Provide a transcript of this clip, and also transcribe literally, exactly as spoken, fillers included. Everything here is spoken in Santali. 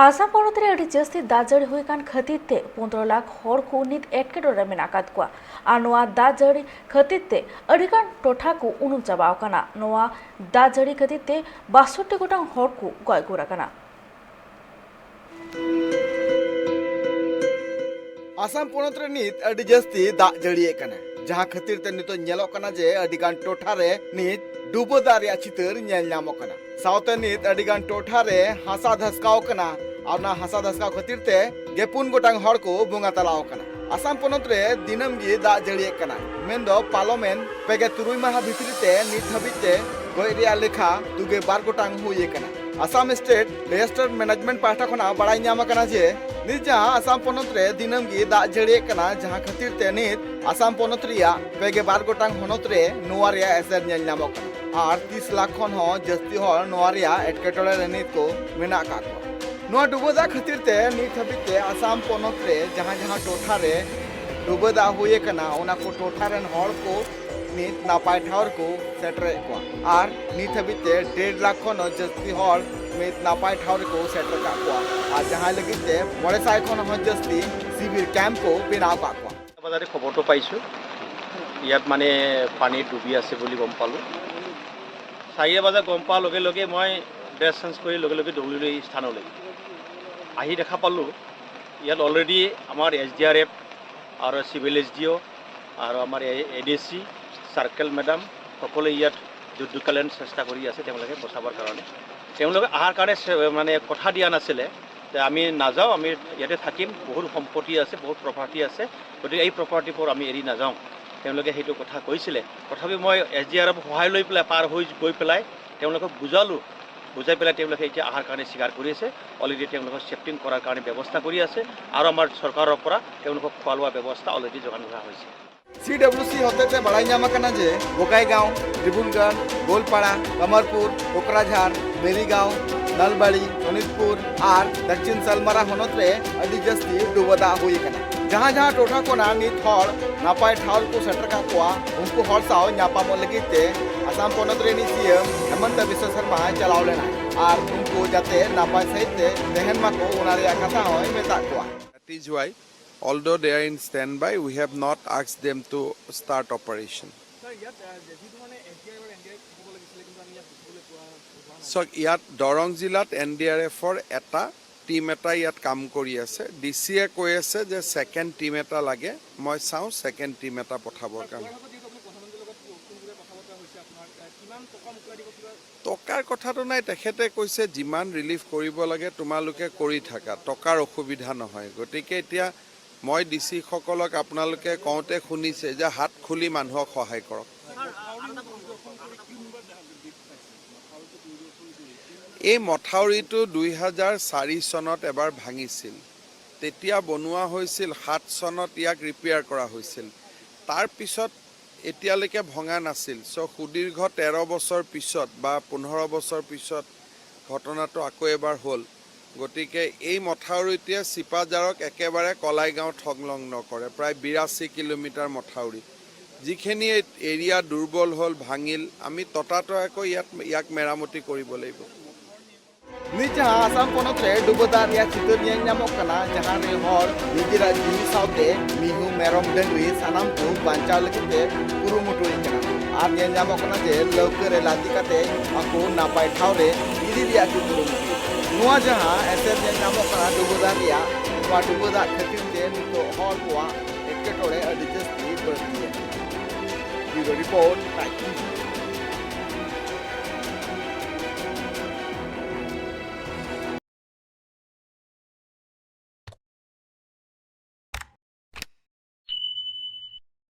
ᱟᱥᱟᱢ ᱯᱚᱱᱚᱛ ᱨᱮ ᱟᱹᱰᱤ ᱡᱟᱹᱥᱛᱤ ᱫᱟᱜ ᱡᱟᱹᱲᱤ ᱦᱩᱭ ᱠᱟᱱ ᱠᱷᱟᱹᱛᱤᱨ ᱛᱮ ᱯᱚᱱᱫᱽᱨᱚ ᱞᱟᱠᱷ ᱦᱚᱲ ᱠᱚ ᱱᱤᱛ ᱮᱴᱠᱮᱴᱚᱬᱮ ᱨᱮ ᱢᱮᱱᱟᱜ ᱟᱠᱟᱫ ᱠᱚᱣᱟ᱾ ᱟᱨ ᱱᱚᱣᱟ ᱫᱟᱜ ᱡᱟᱹᱲᱤ ᱠᱷᱟᱹᱛᱤᱨ ᱛᱮ ᱟᱹᱰᱤᱜᱟᱱ ᱴᱚᱴᱷᱟ ᱠᱚ ᱩᱱᱩᱢ ᱪᱟᱵᱟᱣ ᱟᱠᱟᱱᱟ᱾ ᱱᱚᱣᱟ ᱫᱟᱜ ᱡᱟᱹᱲᱤ ᱠᱷᱟᱹᱛᱤᱨ ᱛᱮ ᱵᱟᱥᱚᱴᱴᱤ ᱜᱚᱴᱟᱝ ᱦᱚᱲ ᱠᱚ ᱜᱚᱡ ᱜᱩᱨ ᱟᱠᱟᱱᱟ᱾ ᱟᱥᱟᱢ ᱯᱚᱱᱚᱛ ᱨᱮ ᱱᱤᱛ ᱟᱹᱰᱤ ᱡᱟᱹᱥᱛᱤ ᱫᱟᱜ ᱡᱟᱹᱲᱤᱭᱮᱫ ᱠᱟᱱᱟ, ᱡᱟᱦᱟᱸ ᱠᱷᱟᱹᱛᱤᱨ ᱛᱮ ᱱᱤᱛᱚᱜ ᱧᱮᱞᱚᱜ ᱠᱟᱱᱟ ᱡᱮ ᱟᱹᱰᱤ ᱜᱟᱱ ᱴᱚᱴᱷᱟ ᱨᱮ ᱱᱤᱛ ᱰᱩᱵᱟᱹ ᱫᱟᱜ ᱨᱮᱭᱟᱜ ᱪᱤᱛᱟᱹᱨ ᱧᱮᱞ ᱧᱟᱢᱚᱜ ᱠᱟᱱᱟ᱾ ᱥᱟᱶᱛᱮ ᱱᱤᱛ ᱟᱹᱰᱤ ᱜᱟᱱ ᱴᱚᱴᱷᱟ ᱨᱮ ᱦᱟᱥᱟ ᱫᱷᱟᱥᱠᱟᱣ ᱠᱟᱱᱟ, ᱟᱨ ᱚᱱᱟ ᱦᱟᱥᱟ ᱫᱷᱟᱥᱠᱟᱣ ᱠᱷᱟᱹᱛᱤᱨ ᱛᱮ ᱜᱮ ᱯᱩᱱ ᱜᱚᱴᱟᱝ ᱦᱚᱲ ᱠᱚ ᱵᱚᱸᱜᱟ ᱛᱟᱞᱟᱣ ᱟᱠᱟᱱᱟ᱾ ᱟᱥᱟᱢ ᱯᱚᱱᱚᱛ ᱨᱮ ᱫᱤᱱᱟᱹᱢ ᱜᱮ ᱫᱟᱜ ᱡᱟᱹᱲᱤᱭᱮᱫ ᱠᱟᱱᱟ, ᱢᱮᱱᱫᱚ ᱯᱟᱨᱚᱢᱮᱱ ᱯᱮ ᱜᱮ ᱛᱩᱨᱩᱭ ᱢᱟᱦᱟ ᱵᱷᱤᱛᱨᱤ ᱛᱮ ᱱᱤᱛ ᱫᱷᱟᱹᱵᱤᱡ ᱛᱮ ᱜᱚᱡ ᱨᱮᱭᱟᱜ ᱞᱮᱠᱷᱟ ᱛᱩᱜᱮ ᱵᱟᱨ ᱜᱚᱴᱟᱝ ᱦᱩᱭ ᱟᱠᱟᱱᱟ᱾ ᱟᱥᱟᱢ ᱥᱴᱮᱴ ᱰᱤᱡᱟᱥᱴᱟᱨ ᱢᱮᱱᱮᱡᱢᱮᱱᱴ ᱯᱟᱦᱴᱟ ᱠᱷᱚᱱᱟᱜ ᱵᱟᱲᱟᱭ ᱧᱟᱢ ᱟᱠᱟᱱᱟ ᱡᱮ ᱱᱤᱛ ᱡᱟᱦᱟᱸ ᱟᱥᱟᱢ ᱯᱚᱱᱚᱛ ᱨᱮ ᱫᱤᱱᱟᱹᱢ ᱜᱮ ᱫᱟᱜ ᱡᱟᱹᱲᱤᱭᱮᱫ ᱠᱟᱱᱟ, ᱡᱟᱦᱟᱸ ᱠᱷᱟᱹᱛᱤᱨ ᱛᱮ ᱱᱤᱛ ᱟᱥᱟᱢ ᱯᱚᱱᱚᱛ ᱨᱮᱭᱟᱜ ᱯᱮ ᱜᱮ ᱵᱟᱨ ᱜᱚᱴᱟᱝ ᱦᱚᱱᱚᱛ ᱨᱮ ᱱᱚᱣᱟ ᱨᱮᱭᱟᱜ ᱮᱥᱮᱨ ᱧᱮᱞ ᱧᱟᱢᱚᱜ ᱠᱟᱱᱟ᱾ ᱟᱨ ᱛᱤᱥ ᱞᱟᱠᱷ ᱠᱷᱚᱱ ᱦᱚᱸ ᱡᱟᱹᱥᱛᱤ ᱦᱚᱲ ᱱᱚᱣᱟ ᱨᱮᱭᱟᱜ ᱮᱴᱠᱮᱴᱚᱬᱮ ᱨᱮ ᱱᱤᱛ ᱠᱚ ᱢᱮᱱᱟᱜ ᱟᱠᱟᱫ ᱠᱚᱣᱟ᱾ ᱱᱚᱣᱟ ᱰᱩᱵᱟᱹ ᱫᱟᱜ ᱠᱷᱟᱹᱛᱤᱨ ᱛᱮ ᱱᱤᱛ ᱦᱟᱹᱵᱤᱡ ᱛᱮ ᱟᱥᱟᱢ ᱯᱚᱱᱚᱛ ᱨᱮ ᱡᱟᱦᱟᱸ ᱡᱟᱦᱟᱸ ᱴᱚᱴᱷᱟ ᱨᱮ ᱰᱩᱵᱟᱹ ᱫᱟᱜ ᱦᱩᱭ ᱟᱠᱟᱱᱟ, ᱚᱱᱟ ᱠᱚ ᱴᱚᱴᱷᱟ ᱨᱮᱱ ᱦᱚᱲ ᱠᱚ ᱱᱤᱛ ᱱᱟᱯᱟᱭ ᱴᱷᱟᱶ ᱨᱮᱠᱚ ᱥᱮᱴᱮᱨᱮᱫ ᱠᱚᱣᱟ᱾ ᱟᱨ ᱱᱤᱛ ᱦᱟᱹᱵᱤᱡ ᱛᱮ ᱰᱮᱲ ᱞᱟᱠᱷ ᱠᱷᱚᱱ ᱦᱚᱸ ᱡᱟᱹᱥᱛᱤ ᱦᱚᱲ ᱱᱤᱛ ᱱᱟᱯᱟᱭ ᱴᱷᱟᱶ ᱨᱮᱠᱚ ᱥᱮᱴᱮᱨ ᱟᱠᱟᱫ ᱠᱚᱣᱟ᱾ ᱟᱨ ᱡᱟᱦᱟᱸᱭ ᱞᱟᱹᱜᱤᱫ ᱛᱮ ᱢᱚᱬᱮ ᱥᱟᱭ ᱠᱷᱚᱱ ᱦᱚᱸ ᱡᱟᱹᱥᱛᱤ ᱥᱤᱵᱤᱨ ᱠᱮᱢᱯ ᱠᱚ ᱵᱮᱱᱟᱣ ᱟᱠᱟᱫ ᱠᱚᱣᱟ᱾ বজাতে খবৰটো পাইছোঁ, ইয়াত মানে পানীত ডুবি আছে বুলি গম পালোঁ। চাৰিটা বজাত গম পোৱাৰ লগে লগে মই ড্ৰেছ চেঞ্জ কৰি লগে লগে দৌৰিলোঁ এই স্থানলৈ। আহি দেখা পালোঁ ইয়াত অলৰেডি আমাৰ এছ ডি আৰ এফ আৰু চিভিল এছ ডি অ' আৰু আমাৰ A D C, circle madam সকলোৱে ইয়াত যুদ্ধকালীন চেষ্টা কৰি আছে তেওঁলোকে বচাবৰ কাৰণে। তেওঁলোকে অহাৰ কাৰণে চে- মানে কথা দিয়া নাছিলে যে আমি নাযাওঁ, আমি ইয়াতে থাকিম, বহুত সম্পত্তি আছে, বহুত প্ৰপাৰ্টি আছে, গতিকে এই প্ৰপাৰ্টিবোৰ আমি এৰি নাযাওঁ, তেওঁলোকে সেইটো কথা কৈছিলে। তথাপি মই এছ ডি আৰ এফ সহায় লৈ পেলাই পাৰ হৈ গৈ পেলাই তেওঁলোকক বুজালোঁ। বুজাই পেলাই তেওঁলোকে এতিয়া অহাৰ কাৰণে স্বীকাৰ কৰিছে। অলৰেডি তেওঁলোকক চেফটিং কৰাৰ কাৰণে ব্যৱস্থা কৰি আছে আৰু আমাৰ চৰকাৰৰ পৰা তেওঁলোকক খোৱা লোৱা ব্যৱস্থা অলৰেডি যোগান ধৰা হৈছে। চি ডব্লিউ চি ᱦᱚᱛᱮᱛᱮ ᱵᱟᱲᱟᱭ ᱧᱟᱢ ᱟᱠᱟᱱᱟ ᱡᱮ ᱵᱚᱜᱟᱭᱜᱟᱸᱣ, ᱰᱤᱵᱩᱞᱜᱟᱲ, ᱜᱳᱞᱯᱟᱲᱟ, ᱠᱟᱢᱟᱨᱯᱩᱨ, ᱠᱳᱠᱨᱟᱡᱷᱟᱨ, ᱢᱮᱨᱤᱜᱟᱸᱣ, ᱱᱟᱞᱵᱟᱲᱤ, ᱥᱳᱱᱤᱛᱯᱩᱨ ᱟᱨ ᱫᱟᱠᱠᱷᱤᱱ ᱥᱟᱞᱢᱟᱨᱟ ᱦᱚᱱᱚᱛ ᱨᱮ ᱟᱹᱰᱤ ᱡᱟᱹᱥᱛᱤ ᱰᱩᱵᱟᱹ ᱫᱟᱜ ᱦᱩᱭ ᱟᱠᱟᱱᱟ᱾ ᱡᱟᱦᱟᱸ ᱡᱟᱦᱟᱸ ᱴᱚᱴᱷᱟ ᱠᱷᱚᱱᱟᱜ ᱱᱤᱛ ᱦᱚᱲ ᱱᱟᱯᱟᱭ ᱴᱷᱟᱶ ᱨᱮᱠᱚ ᱥᱮᱴᱮᱨ ᱟᱠᱟᱫ ᱠᱚᱣᱟ, ᱩᱱᱠᱩ ᱦᱚᱲ ᱥᱟᱶ ᱧᱟᱯᱟᱢᱚᱜ ᱞᱟᱹᱜᱤᱫ ᱛᱮ ᱟᱥᱟᱢ ᱯᱚᱱᱚᱛ ᱨᱤᱱᱤᱡ ᱥᱤ ᱮᱢ ᱦᱮᱢᱚᱱᱛᱚ ᱵᱤᱥᱣᱟ ᱥᱚᱨᱢᱟ ᱪᱟᱞᱟᱣ ᱞᱮᱱᱟᱭ᱾ ᱟᱨ ᱩᱱᱠᱩ ᱡᱟᱛᱮ ᱱᱟᱯᱟᱭ ᱥᱟᱺᱦᱤᱡ ᱛᱮ ᱛᱟᱦᱮᱱ ᱢᱟᱠᱚ, ᱚᱱᱟ ᱨᱮᱭᱟᱜ ᱠᱟᱛᱷᱟ ᱦᱚᱸᱭ ᱢᱮᱛᱟᱜ ᱠᱚᱣᱟ᱾ That is why, although they are in standby, we have not asked them to start operation. Sir, ইয়াত, আহ, যিটো মানে এছ ডি আৰ এফ আৰু এন ডি আৰ এফ থাকিব লাগিছিলে, কিন্তু আমি ইয়াত দেখিবলৈ পোৱা, পোৱা নাই। চাওক, ইয়াত দৰং জিলাত এন ডি আৰ এফৰ এটা টিম এটা ইয়াত কাম কৰি আছে। ডি চিয়ে কৈ আছে যে ছেকেণ্ড টিম এটা লাগে, মই চাওঁ ছেকেণ্ড টিম এটা পঠাবৰ কাৰণে। পুৱাৰ ভাগত যিহেতু আপুনি প্ৰধানমন্ত্ৰীৰ লগত ফোনযোগে কথা বতৰা হৈছে আপোনাৰ, আহ, কিমান টকা মোকলাই দিব, কিবা? টকাৰ কথাটো নাই, তেখেতে কৈছে যিমান ৰিলিফ কৰিব লাগে তোমালোকে কৰি থাকা, টকাৰ অসুবিধা নহয়। গতিকে এতিয়া মই ডি চিসকলক আপোনালোকে কওঁতে শুনিছে যে হাত খুলি মানুহক সহায় কৰক। এই মথাউৰিটো দুই হাজাৰ চাৰি চনত এবাৰ ভাঙিছিল, তেতিয়া বনোৱা হৈছিল, সাত চনত ইয়াক ৰিপেয়াৰ কৰা হৈছিল। তাৰ পিছত এতিয়ালৈকে ভঙা নাছিল। চ' সুদীৰ্ঘ তেৰ বছৰ পিছত বা পোন্ধৰ বছৰ পিছত ঘটনাটো আকৌ এবাৰ হ'ল। গতিকে এই মথাউৰিটোৱে চিপাঝাৰক একেবাৰে কলাইগাঁৱত সংলগ্ন কৰে, প্ৰায় বিৰাশী কিলোমিটাৰ মথাউৰি। যিখিনি এৰিয়া দুৰ্বল হ'ল, ভাঙিল, আমি ততাতৈয়াকৈ ইয়াত, ইয়াক মেৰামতি কৰিব লাগিব। ᱱᱤᱛ ᱡᱟᱦᱟᱸ ᱟᱥᱟᱢ ᱯᱚᱱᱚᱛ ᱨᱮ ᱰᱩᱵᱟᱹ ᱫᱟᱜ ᱨᱮᱭᱟᱜ ᱪᱤᱛᱟᱹᱨ ᱧᱮᱞ ᱧᱟᱢᱚᱜ ᱠᱟᱱᱟ, ᱡᱟᱦᱟᱸ ᱨᱮ ᱦᱚᱲ ᱱᱤᱡᱮᱨᱟᱜ ᱡᱤᱣᱤ ᱥᱟᱶᱛᱮ ᱢᱤᱦᱩ, ᱢᱮᱨᱚᱢ, ᱰᱟᱹᱝᱨᱤ ᱥᱟᱱᱟᱢ ᱠᱚ ᱵᱟᱧᱪᱟᱣ ᱞᱟᱹᱜᱤᱫ ᱛᱮ ᱠᱩᱨᱩᱢᱩᱴᱩᱭᱮᱫ ᱠᱟᱱᱟ᱾ ᱟᱨ ᱧᱮᱞ ᱧᱟᱢᱚᱜ ᱠᱟᱱᱟ ᱡᱮ ᱞᱟᱹᱣᱠᱟᱹ ᱨᱮ ᱞᱟᱫᱮ ᱠᱟᱛᱮ ᱟᱠᱚ ᱱᱟᱯᱟᱭ ᱴᱷᱟᱶ ᱨᱮ ᱤᱫᱤ ᱨᱮᱭᱟᱜ ᱠᱚ ᱠᱩᱨᱩᱢᱩᱴᱩᱭᱮᱫ ᱠᱟᱱᱟ᱾ ᱱᱚᱣᱟ ᱡᱟᱦᱟᱸ ᱮᱥᱮᱨ ᱧᱮᱞ ᱧᱟᱢᱚᱜ ᱠᱟᱱᱟ ᱰᱩᱵᱟᱹ ᱫᱟᱜ ᱨᱮᱭᱟᱜ, ᱱᱚᱣᱟ ᱰᱩᱵᱟᱹ ᱫᱟᱜ ᱠᱷᱟᱹᱛᱤᱨ ᱛᱮ ᱱᱤᱛᱚᱜ ᱦᱚᱲ ᱠᱚᱣᱟᱜ ᱮᱴᱠᱮᱴᱚᱬᱮ ᱟᱹᱰᱤ ᱡᱟᱹᱥᱛᱤ ᱵᱟᱹᱲᱛᱤᱭᱮᱱᱟ᱾ Bureau Report, Tide T V.